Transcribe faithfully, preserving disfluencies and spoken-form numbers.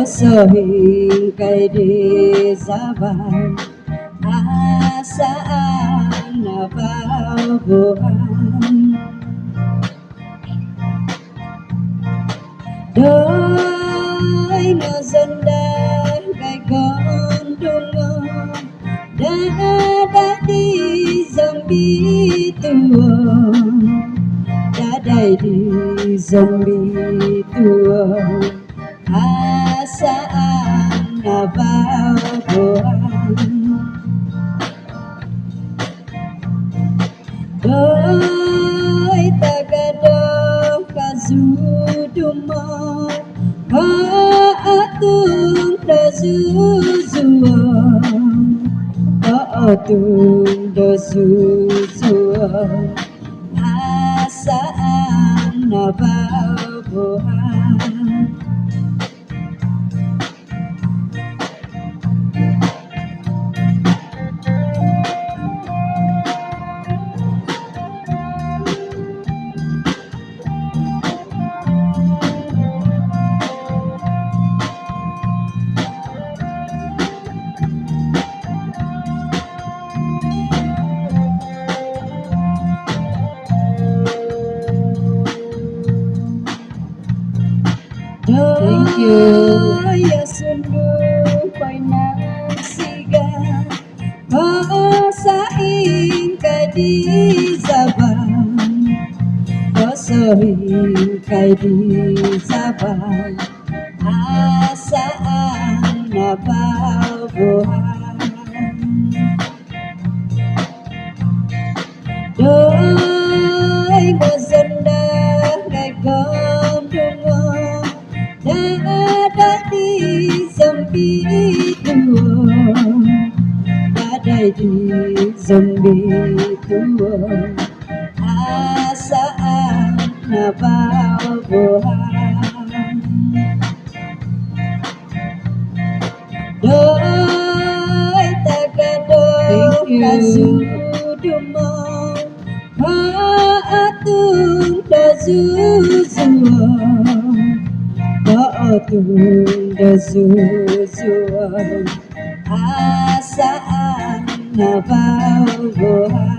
Sohingkai di Sabang, asa an na baobuhan. Dåing, hu sandai gai gondungo, dadai di Zambi tuo, dadai di Zambi tuo, asa an na baobuhan. Dåing, taga Dok Azu Dumong, håtong Dok Azu Zuon, håtong Dok Azu Zuon, asa an na baobuhan. Thank you. Dåing, hu sandai gai na siga, hu sohingkai di Sabang, hu sohingkai di Sabang, asa an na baobuhan. Dåing, hu sandai gai gondungo, dadai di Zambi tuo, dadai di Zambi tuo, asa an na baobuhan. Dåing, taga Dok Azu Dumong, håtong Dok Azu Zuon, håtong Dok Azu Zuon, asa an na baobuhan.